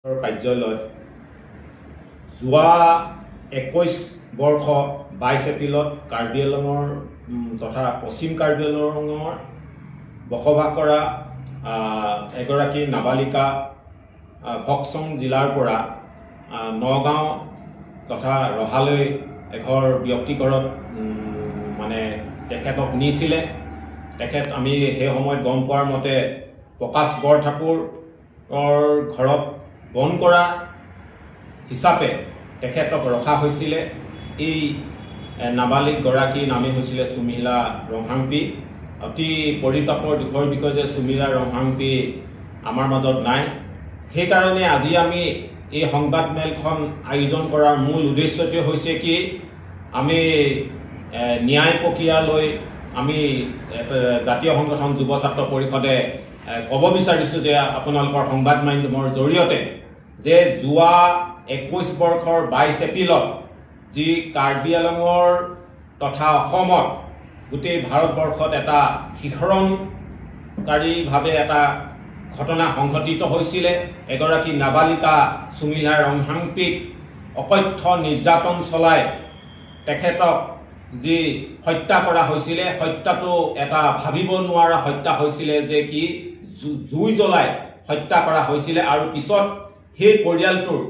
কাৰ্যালয়ত যোৱা 21 বৰ্ষ 22 এপ্ৰিলত কাৰ্বি আংলঙৰ তথা পশ্চিম কাৰ্বি আংলঙৰ বসবাস কৰা এগৰাকী নাবালিকা ফকচং জিলাৰ পৰা নগাঁও তথা ৰহালৈ এঘৰ ব্যক্তি ঘৰত মানে তেখেতক নিছিলে। তেখেত আমি সেই সময়ত গম পোৱাৰ মতে প্ৰকাশ বৰঠাকুৰৰ ঘৰত বন কৰা হিচাপে তেখেতক ৰখা হৈছিলে। এই নাবালিকগৰাকীৰ নামেই হৈছিলে চুমিলা ৰংহাংপি। অতি পৰিতাপৰ দুখৰ বিষয় যে চুমিলা ৰংহাংপি আমাৰ মাজত নাই। সেইকাৰণে আজি আমি এই সংবাদমেলখন আয়োজন কৰাৰ মূল উদ্দেশ্যটোৱে হৈছে কি, আমি ন্যায় প্ৰক্ৰিয়ালৈ আমি এটা জাতীয় সংগঠন যুৱ ছাত্ৰ পৰিষদে ক'ব বিচাৰিছোঁ যে আপোনালোকৰ সংবাদ মাধ্যমৰ জৰিয়তে যে যোৱা 21 বৰ্ষৰ 22 এপ্ৰিলত যি কাৰ্বি আংলঙৰ তথা অসমত গোটেই ভাৰতবৰ্ষত এটা শিহৰণকাৰীভাৱে এটা ঘটনা সংঘটিত হৈছিলে, এগৰাকী নাবালিকা চুমিলা ৰংহাংপিক অকথ্য নিৰ্যাতন চলাই তেখেতক যি হত্যা কৰা হৈছিলে, হত্যাটো এটা ভাবিব নোৱাৰা হত্যা হৈছিলে যে কি জুই জ্বলাই হত্যা কৰা হৈছিলে। আৰু পিছত সেই পৰিয়ালটোৰ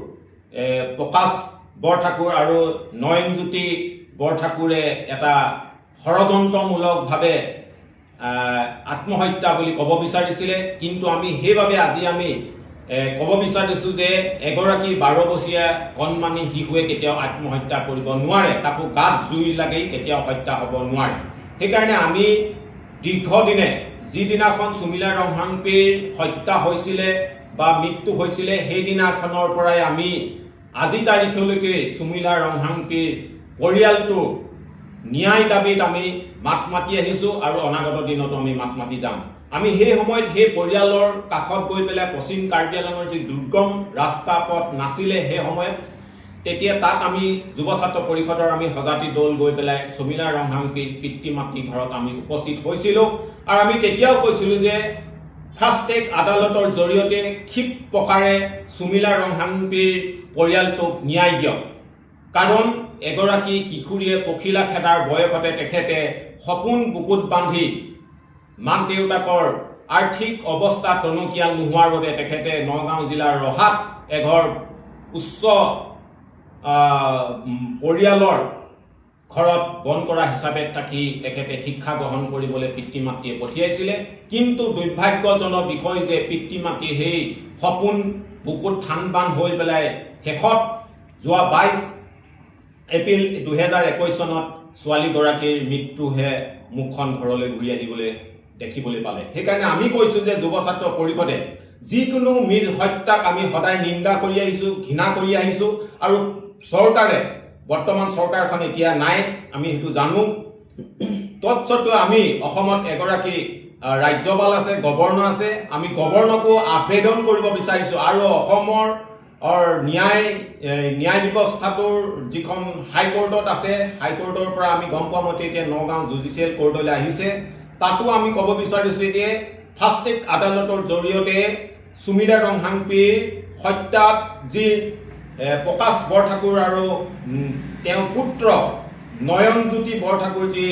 প্ৰকাশ বৰঠাকুৰ আৰু নয়নজ্যোতি বৰঠাকুৰে এটা ষড়যন্ত্ৰমূলকভাৱে আত্মহত্যা বুলি ক'ব বিচাৰিছিলে। কিন্তু আমি সেইবাবে আজি আমি ক'ব বিচাৰিছোঁ যে এগৰাকী 12 বছৰীয়া কণমানি শিশুৱে কেতিয়াও আত্মহত্যা কৰিব নোৱাৰে, তাকো গাত জুই লাগি কেতিয়াও হত্যা হ'ব নোৱাৰে। সেইকাৰণে আমি দীৰ্ঘদিনে যিদিনাখন চুমিলা ৰংহাংপিৰ হত্যা হৈছিলে বা মৃত্যু হৈছিলে, সেইদিনাখনৰ পৰাই আমি আজি তাৰিখলৈকে চুমিলা ৰংহাংপিৰ পৰিয়ালটোৰ ন্যায় দাবীত আমি মাত মাতি আহিছোঁ আৰু অনাগত দিনতো আমি মাত মাতি যাম। আমি সেই সময়ত সেই পৰিয়ালৰ কাষত গৈ পেলাই পশ্চিম কাৰ্বি আংলঙৰ যি দুৰ্গম ৰাস্তা পথ নাছিলে সেই সময়ত, তেতিয়া তাত আমি যুৱ ছাত্ৰ পৰিষদৰ আমি সজাতি দল গৈ পেলাই চুমিলা ৰংহাংপিৰ পিতৃ মাতৃ ঘৰত আমি উপস্থিত হৈছিলোঁ। আৰু আমি তেতিয়াও কৈছিলোঁ যে ফাষ্ট ট্ৰেক আদালতৰ জৰিয়তে ক্ষীপ্ৰতাৰে চুমিলা ৰংহাংপিৰ পৰিয়ালটোক ন্যায় দিয়ক। কাৰণ এগৰাকী কিশোৰীয়ে পখিলা খেদাৰ বয়সতে তেখেতে সপোন বুকুত বান্ধি মাক দেউতাকৰ আৰ্থিক অৱস্থা টনকিয়াল নোহোৱাৰ বাবে তেখেতে নগাঁও জিলাৰ ৰহাত এঘৰ উচ্চ পৰিয়ালৰ ঘৰত বন কৰা হিচাপে থাকি তেখেতে শিক্ষা গ্ৰহণ কৰিবলৈ পিতৃ মাতৃয়ে পঠিয়াইছিলে। কিন্তু দুৰ্ভাগ্যজনক বিষয় যে পিতৃ মাতৃৰ সেই সপোন বুকুত থান বান হৈ পেলাই শেষত যোৱা 22 এপ্ৰিল 2021 চনত ছোৱালীগৰাকীৰ মৃত্যুহে মুখখন ঘৰলৈ ঘূৰি আহিবলৈ দেখিবলৈ পালে। সেইকাৰণে আমি কৈছোঁ যে যুৱ ছাত্ৰ পৰিষদে যিকোনো মীৰ হত্যাক আমি সদায় নিন্দা কৰি আহিছোঁ, ঘৃণা কৰি আহিছোঁ। আৰু চৰকাৰে, বৰ্তমান চৰকাৰখন এতিয়া নাই, আমি সেইটো জানো। তৎসত্বেও আমি অসমত এগৰাকী ৰাজ্যপাল আছে, গভৰ্ণৰ আছে, আমি গভৰ্ণৰকো আবেদন কৰিব বিচাৰিছোঁ। আৰু অসমৰ ন্যায় ব্যৱস্থাটোৰ যিখন হাইকোৰ্টত আছে, হাইকোৰ্টৰ পৰা আমি গম পোৱা মতে এতিয়া নগাঁও জুডিচিয়েল কোৰ্টলৈ আহিছে। তাতো আমি ক'ব বিচাৰিছোঁ যে ফাষ্ট ট্ৰেক আদালতৰ জৰিয়তে চুমিলা ৰংহাংপিৰ হত্যাত যি প্ৰকাশ বৰঠাকুৰ আৰু তেওঁৰ পুত্ৰ নয়নজ্যোতি বৰঠাকুৰ যি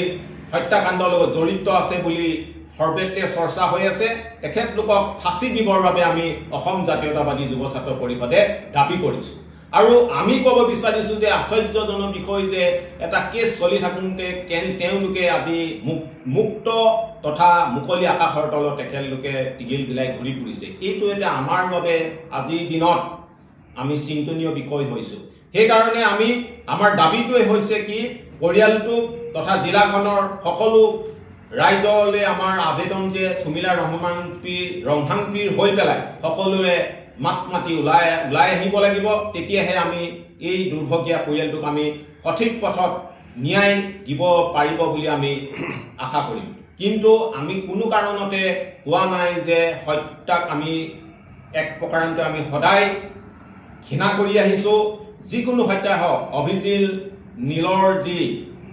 হত্যাকাণ্ডৰ লগত জড়িত আছে বুলি সৰ্বত্ৰে চৰ্চা হৈ আছে, তেখেতলোকক ফাঁচি দিবৰ বাবে আমি অসম জাতীয়তাবাদী যুৱ ছাত্ৰ পৰিষদে দাবী কৰিছোঁ। আৰু আমি ক'ব বিচাৰিছোঁ যে আশ্চৰ্যজনক বিষয় যে এটা কেছ চলি থাকোঁতে কেন তেওঁলোকে আজি মুক্ত তথা মুকলি আকাশৰ তলত তেখেতলোকে টিঘিল ঘিলাই ঘূৰি ফুৰিছে। এইটো এটা আমাৰ বাবে আজিৰ দিনত আমি চিন্তনীয় বিষয় হৈছোঁ। সেইকাৰণে আমি আমাৰ দাবীটোৱে হৈছে কি, পৰিয়ালটোক তথা জিলাখনৰ সকলো ৰাইজলৈ আমাৰ আবেদন যে চুমিলা ৰংহাংপিৰ হৈ পেলাই সকলোৱে মাত মাতি ওলাই ওলাই আহিব লাগিব। তেতিয়াহে আমি এই দুৰ্ভগীয়া পৰিয়ালটোক আমি সঠিক পথত ন্যায় দিব পাৰিব বুলি আমি আশা কৰিম। কিন্তু আমি কোনো কাৰণতে কোৱা নাই যে হত্যাক আমি এক প্ৰকাৰান্তে আমি সদায় ঘৃণা কৰি আহিছোঁ। যিকোনো হত্যা হওক,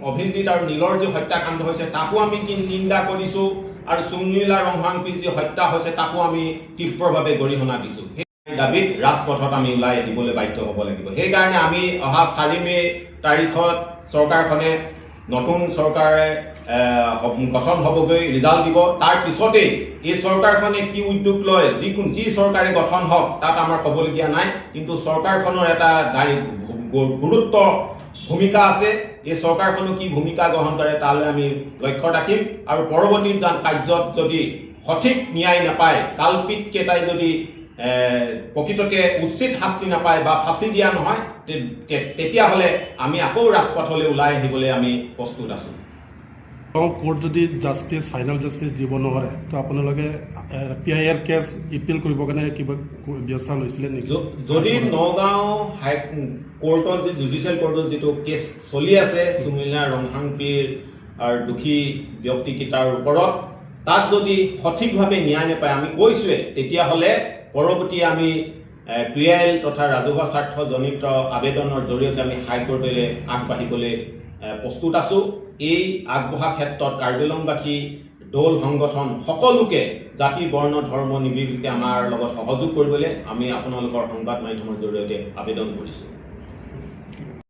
অভিজিত আৰু নীলৰ যি হত্যাকাণ্ড হৈছে, তাকো আমি কি নিন্দা কৰিছোঁ আৰু চুমিলা ৰংহাংপিৰ যি হত্যা হৈছে, তাকো আমি তীব্ৰভাৱে গৰিহণা দিছোঁ। সেই দাবীত ৰাজপথত আমি ওলাই আহিবলৈ বাধ্য হ'ব লাগিব। সেইকাৰণে আমি অহা 4 মে' তাৰিখত চৰকাৰখনে, নতুন চৰকাৰে গঠন হ'বগৈ, ৰিজাল্ট দিব। তাৰ পিছতেই এই চৰকাৰখনে কি উদ্যোগ লয়, যিকোনো যি চৰকাৰে গঠন হওক তাত আমাৰ ক'বলগীয়া নাই, কিন্তু চৰকাৰখনৰ এটা গুৰুত্ব ভূমিকা আছে। এই চৰকাৰখনো কি ভূমিকা গ্ৰহণ কৰে তালৈ আমি লক্ষ্য ৰাখিম আৰু পৰৱৰ্তী কাৰ্যত যদি সঠিক ন্যায় নাপায়, কালপিত কেইটাই যদি প্ৰকৃততে উচিত শাস্তি নাপায় বা ফাঁচি দিয়া নহয়, তেতিয়াহ'লে আমি আকৌ ৰাজপথলৈ ওলাই আহিবলৈ আমি প্ৰস্তুত আছোঁ। কোৰ্ট যদি জাষ্টিছ, ফাইনেল জাষ্টিছ দিব নোৱাৰে, তো আপোনালোকে P I L cash appeal কৰিবৰ কাৰণে কিবা ব্যৱস্থা লৈছিলে নেকি? যদি নগাঁও হাই কোৰ্টত যি জুডিচিয়েল কোৰ্টত যিটো কেছ চলি আছে চুমিলা ৰংহাংপিৰ আৰু দোষী ব্যক্তিকেইটাৰ ওপৰত, তাত যদি সঠিকভাৱে ন্যায় নাপায়, আমি কৈছোৱে, তেতিয়াহ'লে পৰৱৰ্তী আমি পি I L তথা ৰাজহুৱা স্বাৰ্থজনিত আবেদনৰ জৰিয়তে আমি হাইকোৰ্টলৈ আগবাঢ়িবলৈ প্ৰস্তুত আছোঁ। এই আগবঢ়া ক্ষেত্ৰত কাৰ্বি আংলংবাসী দল সংগঠন সকলোকে জাতি বৰ্ণ ধৰ্ম নিৰ্বিশেষে আমাৰ লগত সহযোগ কৰিবলৈ আমি আপোনালোকৰ সংবাদ মাধ্যমৰ জৰিয়তে আবেদন কৰিছোঁ।